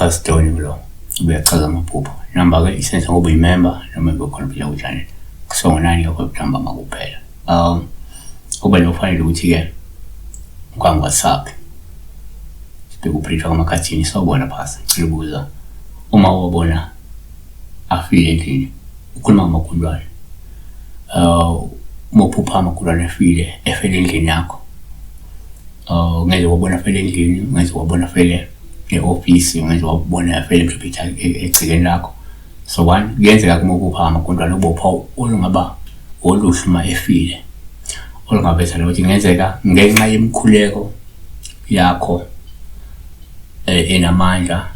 Pastor lo uyachaza amaphupho. Inamba-ke isenza ngoba uyimemba noma ibe khona phela ku-channel. So ngo-9 yakho ntambama kuphela. Kube nokufanele ukuthi-ke kwangi-WhatsApp sibheke uphilithwa kwamakhathini sawubona phasi ngicela ukubuza uma wabona afile endlini ukhuluma ngamagundwane uma uphupha amagundwane efile efele endlini yakho ungeze wabona afele endlini, ungeze wabona afele e-ofisi, ungeze wabona afele mhlawumbe egcekeni lakho. So one, kuyenzeka kuma uphupha amagundwane kube uphawu olungaba oluhle uma efile, olungaveza ukuthi kungenzeka ngenxa yemikhuleko yakho enamandla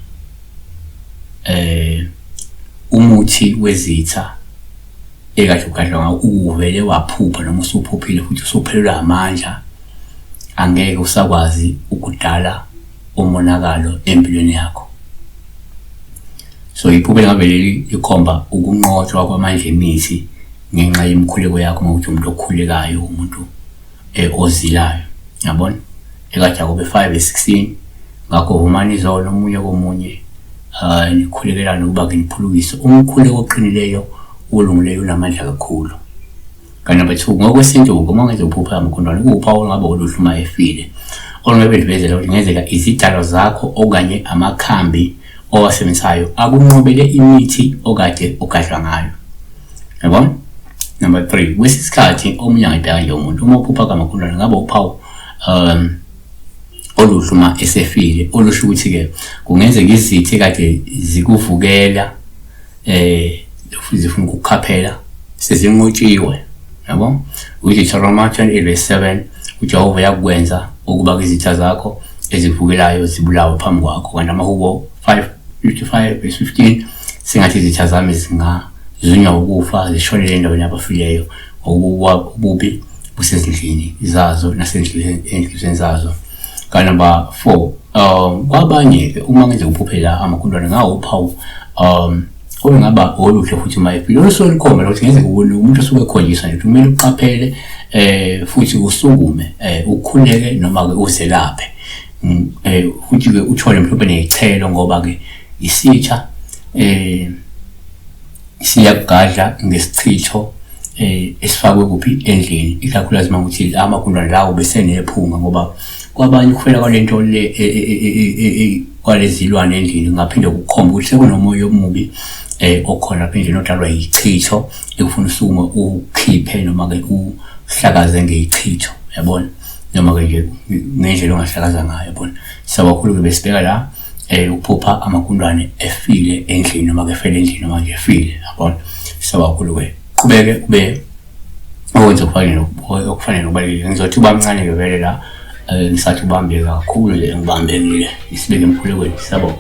umuthi wezitha ekade ugadlwa ngawo uvele waphupha noma usuphuphile futhi usuphelelwa amandla, angeke usakwazi ukudala umonakalo empilweni yakho. So iphupho elingabe leli likhomba ukunqotshwa kwamandla emithi ngenxa yemikhuleko yakho ngokuthi umuntu okhulekayo, umuntu ozilayo, yabona. EkaJakobe 5 verse 16, ngakho vumani izono omunye komunye, nikhulekelane ukuba-ke niphulukiswe. Umkhuleko oqinileyo olungileyo unamandla kakhulu. Kanti number 2, ngokwesintu uma ngenza uphupha amagundwane kuwuphawu olungaba oluhle uma efile, olungabe luvezela ukuthi kungenzeka izidalwa zakho okanye amakhambi owasebenzisayo akunqobele imithi okade ugadlwa ngayo, yabona. Number 3, kwesinye isikhathi omunye angayibheka nje umuntu uma uphupha kamagundwane ngabe uphawu oluhle uma esefile, olusho ukuthi-ke kungenzeka izitha ekade zikuvukela zifuna ukukukhaphela sezinqotshiwe, yabo. UDeuteronomy 28 verse 7, uJehova uyakwenza ukuba izitha zakho ezivukelayo zibulawe phambi kwakho. Kanti amaHubo 5:55 verse 15, sengathi izitha zami zingazunywa ukufa zishonele endaweni yabafileyo, ngokuba ububi busezindlini zazo nasendlini zazo. Ka number 4, kwabanye-ke uma ngenza ukuphuphela amagundwane ngawo uphawu olungaba oluhle futhi uma efile, olusuke lukhomba ukuthi ngenzeka umuntu osuke ekhonjiswa nje kumele uqaphele futhi usukume ukhuleke noma-ke uzelaphe, futhi-ke uthole mhlawumbe ney'chelo, ngoba-ke isitha siyakugadla ngesichitho esifakwe kuphi endlini, ikakhulukazi uma kuthi amagundwane lawo besenephunga, ngoba kwabanye ukufela kwalento le kwalezilwane endlini kungaphinde kukhombe ukuthi sekunomoya omubi okhona lapha endlini odalwa yichitho ekufuna usukume ukhiphe noma-ke uhlakaze ngeyichitho, yabona, noma-ke nje ngendlela ongahlakaza ngayo, yabona. So kakhulu-ke besibheka la ukuphupha amagundwane efile endlini noma-ke efele endlini noma nje efile, yabona. So kakhulu-ke qhubeke ube okwenza okufanele okufanele okubalulekile. Ngizothi uba mncane-ke vele la, ngisathi ubambeke kakhulu nje, ngibambekile, isibeke emkhulekweni. Siyabonga.